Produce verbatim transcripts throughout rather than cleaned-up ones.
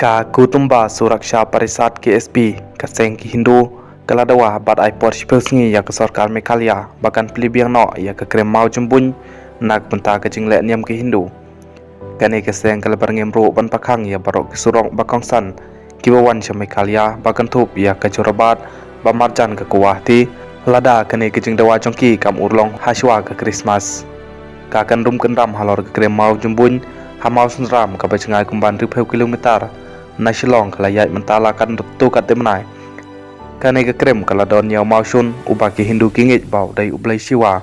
Ka Kutumba Suraksha Parishad K S P, ka seng ki Hindu, ka la dawa bad ai por shiphew sngi ïa ka sorkar Meghalaya ba kan plie biang noh ïa ka krem maw jumbuin na ka bynta ka jingleh niam ki Hindu. Kane ka seng ka la byrngem ruh ban pakhang ïa baroh ki surok ba kongsan kiba wan sha Meghalaya ba kynthup ïa ka Jorabat ba marjan ka Guwahati, lada kane ka jingdawa jong ki kam urlong hashwa ka Krismas. Ka kynrum kynram halor ka krem maw jumbuin ha Mawsynram kaba jngai kumban hynriewphew kilometer na Shillong ka la ïaid mynta la katto katne bnai. Kane ka krem ka la don ïa u mawshun uba ki Hindu ki ngeit ba u dei u blei Shiva.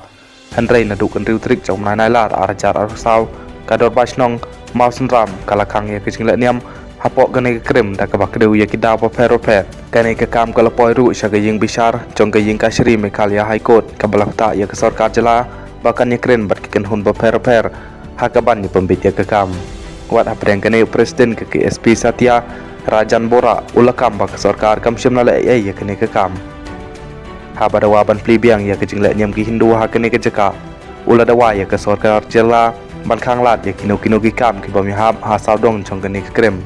Hynrei naduh ka hynriew tarik jong u bnai Nailar ar hajar arphew saw, ka Dorbar Shnong Mawsynram ka la khang ïa ka jingleh niam hapoh kane ka krem da kaba kdew ïa ki daw bapher bapher. Kane ka kam ka la poi ruh sha ka ïing bishar jong ka ïing kashari Meghalaya High Court kaba la ktah ïa ka sorkar jylla ba kan ïakren bad ki kynhun bapher bapher ha kaban ïa pynbeit ïa ka kam. Wat hapdeng kane, u President ka K S P Satya Rajan Bora u la kam ba ka sorkar kam shym la leh ei ei ïa kane ka kam. Haba dawa ban plie biang ïa ka jingleh niam ki Hindu ha kane ka jaka, u la dawa ïa ka sorkar jylla ban khanglad ïa kino kino ki kam ki bym ïahap ha sawdong jong kane ka krem.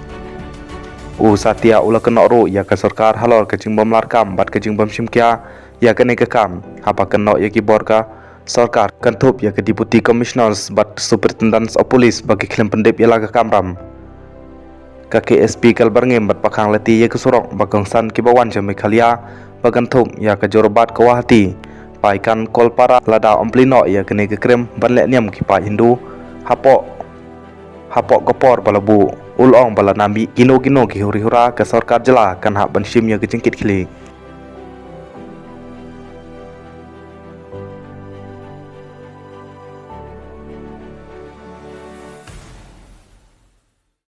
U Satya u la kynnoh ruh ïa ka sorkar halor ka jingbym lah kam bad ka jingbym shimkhia ïa kane ka kam, haba kynnoh ïa ki bor ka sorkar kynthup ïa ka Deputy Commissioners bad Superintendents of Police ba ki khlem pyndep ïa la ka kamram. Ka K S P ka la byrngem bad pakhang lynti ïa ka surok ba kongsan kiba wan sha Meghalaya ba kynthup ïa ka Jorabat Guwahati, Paikan Kolpara, lada ym plie noh ïa kane ka krem ban leh niam ki paid Hindu hapoh hapoh ka por ba la buh. U la ong ba lada mih kino kino ki huri hura, ka sorkar jylla kan hap ban shim ïa ka jingkit khlieh.